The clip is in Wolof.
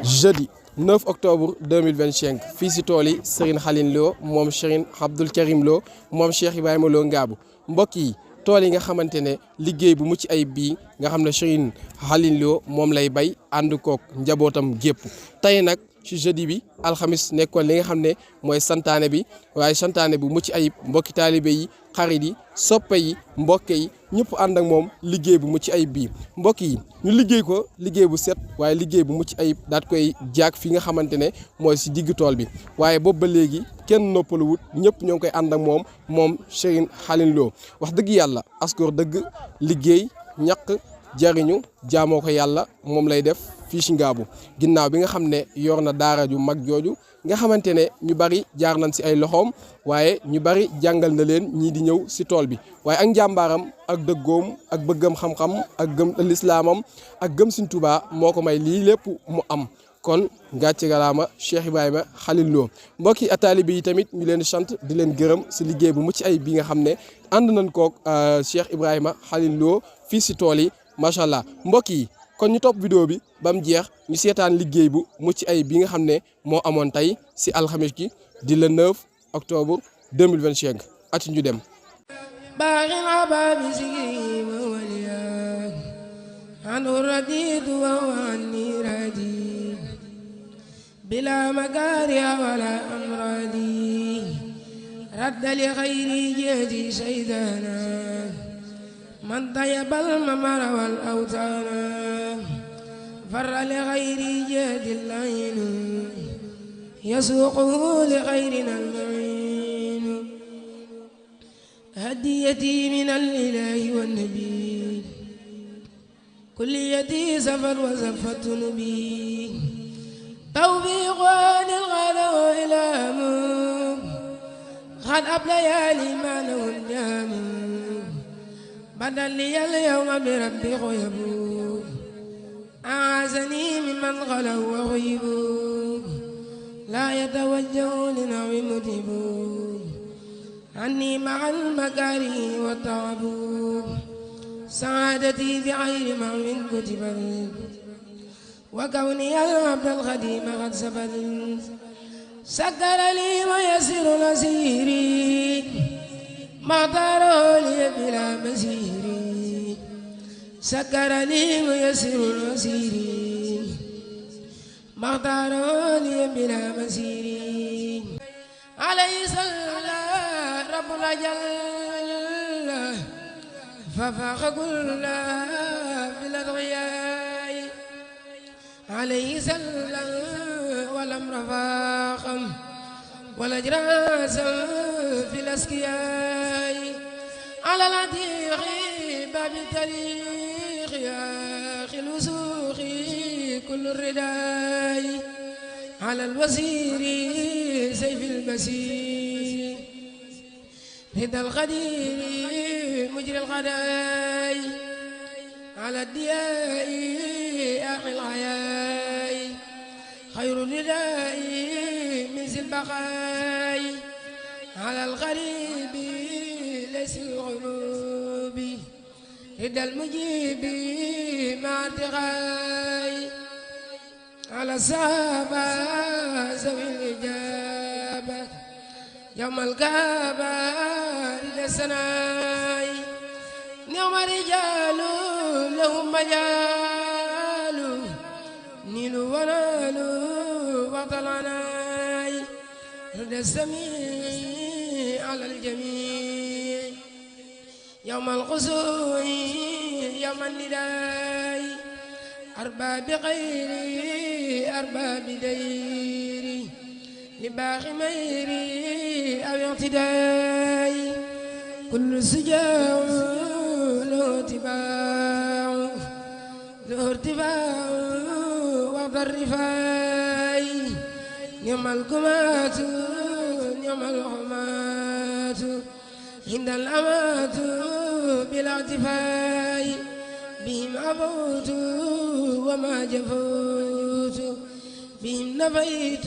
jeudi 9 octobre 2025 fii si tool yi Serigne Khalil Lo moom Serigne Abdoul Karim Lo moom Cheikh Ibrahima Lo Ngabou mbokk yi tool yi nga xamante ne liggéey bu mucc ayib bii nga xam ne Serigne Khalil Lo moom lay bay ànd kook njabootam gépp tey nag ci jeudi bi alxamis nekkoon li nga xam ne mooy santaane bi waaye santaane bu mucc ayib mbokki taalibe yi xarit yi soppe yi mbokke yi ñëpp ànd ak moom liggéey bu mucc ayib bii mbokk yi ñu liggéey ko liggéey bu set waaye liggéey bu mucc ayib daat koy jaag fi nga xamante ne mooy si digg tool bi waaye boobu ba léegi kenn noppaluwut ñëpp ñoo ngi koy ànd ak moom Serigne Khalil Lo wax dëgg yàlla askor dëgg liggéey ñaq jariñu jaamoo ko yàlla moom lay def fii ci Ngabou ginnaaw bi nga xam ne yor na daara ju mag jooju nga xamante ne ñu bari jaar nañ ci ay loxoom waaye ñu bari jàngal na leen ñii di ñëw ci tool bi waaye ak njàmbaaram ak dëggoom ak bëggam xam-xam ak gëm lislaamam ak gëm Sëriñ Tuubaa moo ko may lii lépp mu am kon ngàcce galaama Cheikh Ibrahima Khalil Lo mbokki taalibe yi tamit ñu leen sant di leen gërëm ci liggéey bu mucc ay bi nga xam ne ànd nañ kook Cheikh Ibrahima Khalil Lo fii ci tool yi macha allah mbokk yi kon ñu topp vidéo bi ba mu jeex ñu seetaan liggéey bu mucc ay bi nga xam ne moo amoon tey si alxames gi di le 9 octobre 2025 ati ñu dem بلا مكاره ولا أمرادي رد لخيري جهدي سيدنا من طيب الممر والأوتان فر لغير جهد العين يسوقه لغيرنا المعين هديتي من الإله والنبي كليتي سفر وزفت نبي توفيق عن الغلا وإلهام قد أبليالي ما له الجام بدل لي اليوم بربي غيبوا أعزني ممن غلوا وغيبوا لا يتوجه لنوع متبوا عني مع المكاره والتعب سعادتي بعير معو كتبت وكوني العبد الخديم قد سبت سكر لي ويسر نسيري ما طار لي بلا مسيري سكر لي ويسر مسيري ما طار لي بلا مسيري عليه صلى رب الأجل ففاق كل بالأدعياء عليه صلى والأمر فاقم والأجراس في الأسكياء على العتيق باب التاريخ يا أخي الوسوخ كل الرداء على الوزير سيف المسير هدى القدير مجري الغداء على الدياء أخي الحياء خير الرداء من ذي البقاء على الغريب ليس الغروب هدى المجيب مع ارتقاء على الصحابة ذوي الإجابة يوم الكعبة إلى السناء يوم رجال لهم مجال نيلوا ونالوا وطلعناي رد السميع على الجميع يوم القسوع يوم النداء أرباب غيري أرباب ديري لباغي ميري أو اعتداي كل سجاع له اتباع له ارتفاع وقت الرفاع نعم الكمات نعم الحمات عند الأمات بلا ارتفاع بهم أبوت وما جفوت بهم نفيت